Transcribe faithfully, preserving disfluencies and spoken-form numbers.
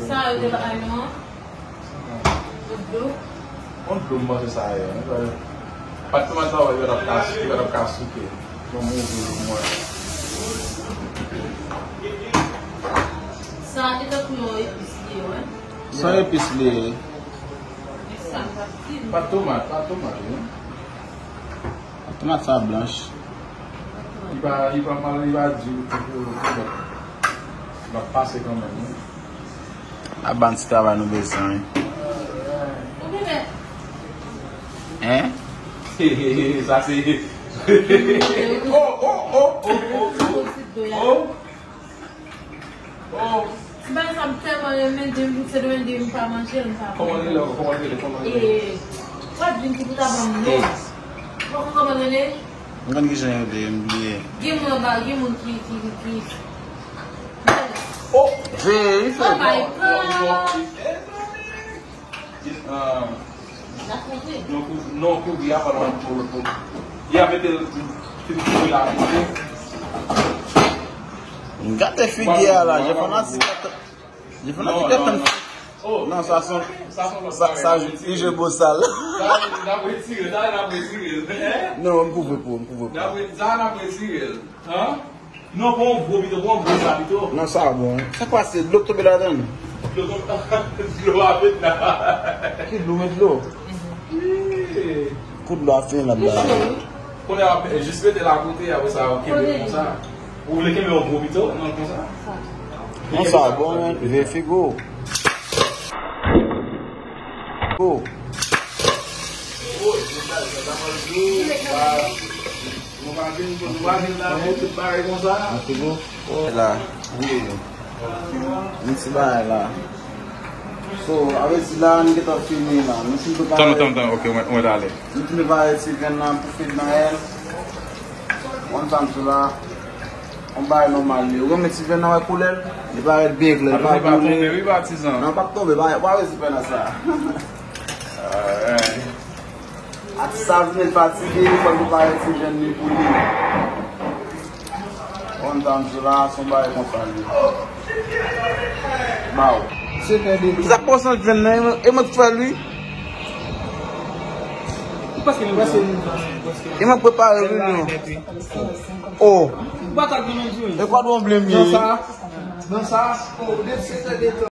Sa yo te bay nou an? Yon dlo? Yon dlo, m panse sa ye. Pat tomat sa, yo t ap ka, yo t ap ka souke. Bon, m ouvri l pou mwen. Sa, e tankou yon epis li ye, wi. Sa epis li ye. Sa, sa, Pat tomat, pat tomat, wi. Tomat sa blanch. Li pa, li pa mal, li pa di, li pa pase kanmenm, wi. A ban ti travay nou bezwen, wi. Hein? Sa se. Oh, oh, oh, oh, oh, oh. Oh. Oh. Ti bagay sa m tèlman renmen, depi m se demen, depi m pa manje l, m pa... Kòman li rele, kòman li rele, kòman li rele? E, w ap vin ki pou ta ban m non. Ou pa konn kòman l rele? M konn ki jan yo rele, m bliye. Gen moun anba, gen moun ki, ki, ki, ki... Oh! Veye, oh my God! Gen, ah, non, kou-, non, kouvri a pa lwen pou, pou. Y a mete l, pou, pou la kouvri. M gate figi a la, je fanatik. Je fanatik. Non, non, non. Oh. Non, sa son, sa son lòt sa, bagay, sa, li jwe bosal. Sa, n ap retire, sa, n ap retire l. Hein? Non, m kouvri pou, m kouvri pou. N ap re-, sa, n ap retire l. Hein? Non, pran yon gwo pito, pran yon gwo sa pito. Non, sa bon. Sa kwa se? Dlo k tonbe ladan l? Dlo tonbe, dlo a met la. Ki dlo met dlo? Wi. Kout dlo a fini la, bla. Kounye a, jis mete l akote, apre sa, ou kenbe l konsa. Ou vle kenbe yon gwo pito? Non, konsa. Non, sa bon, men, veye figo. Go. Nou pa vin, nou pa vin la, men tout bagay konsa. An figo. La. Wi. Yon ti bagay la. So, avè di la, nou gentan fini la. Nou fin prepare. Tann, tann, tann, ok, mwen, mwen ale. Nou fin prepare ti vyann nan pou fed nan el. Konn sa m sou la. Yon bagay nòmal li. Ou renmen ti vyann nan, wè koulè l? Li parèt byen klè, li pa tonbe, wi, patizan. Non, pa tonbe, pa, pa rezi pè nan sa. Alright. Atis sa vin fatige, li fò l prepare ti vyann li pou li. Konn sa m sou la, se yon bagay konsa li. Baw. Sa k pase vyann nan, e mwen, e mwen k fè l, wi. E mwen k prepare l, wi, non. Oh. E kwa dwon blen m ye? Nan sa, nan sa, oh, de se de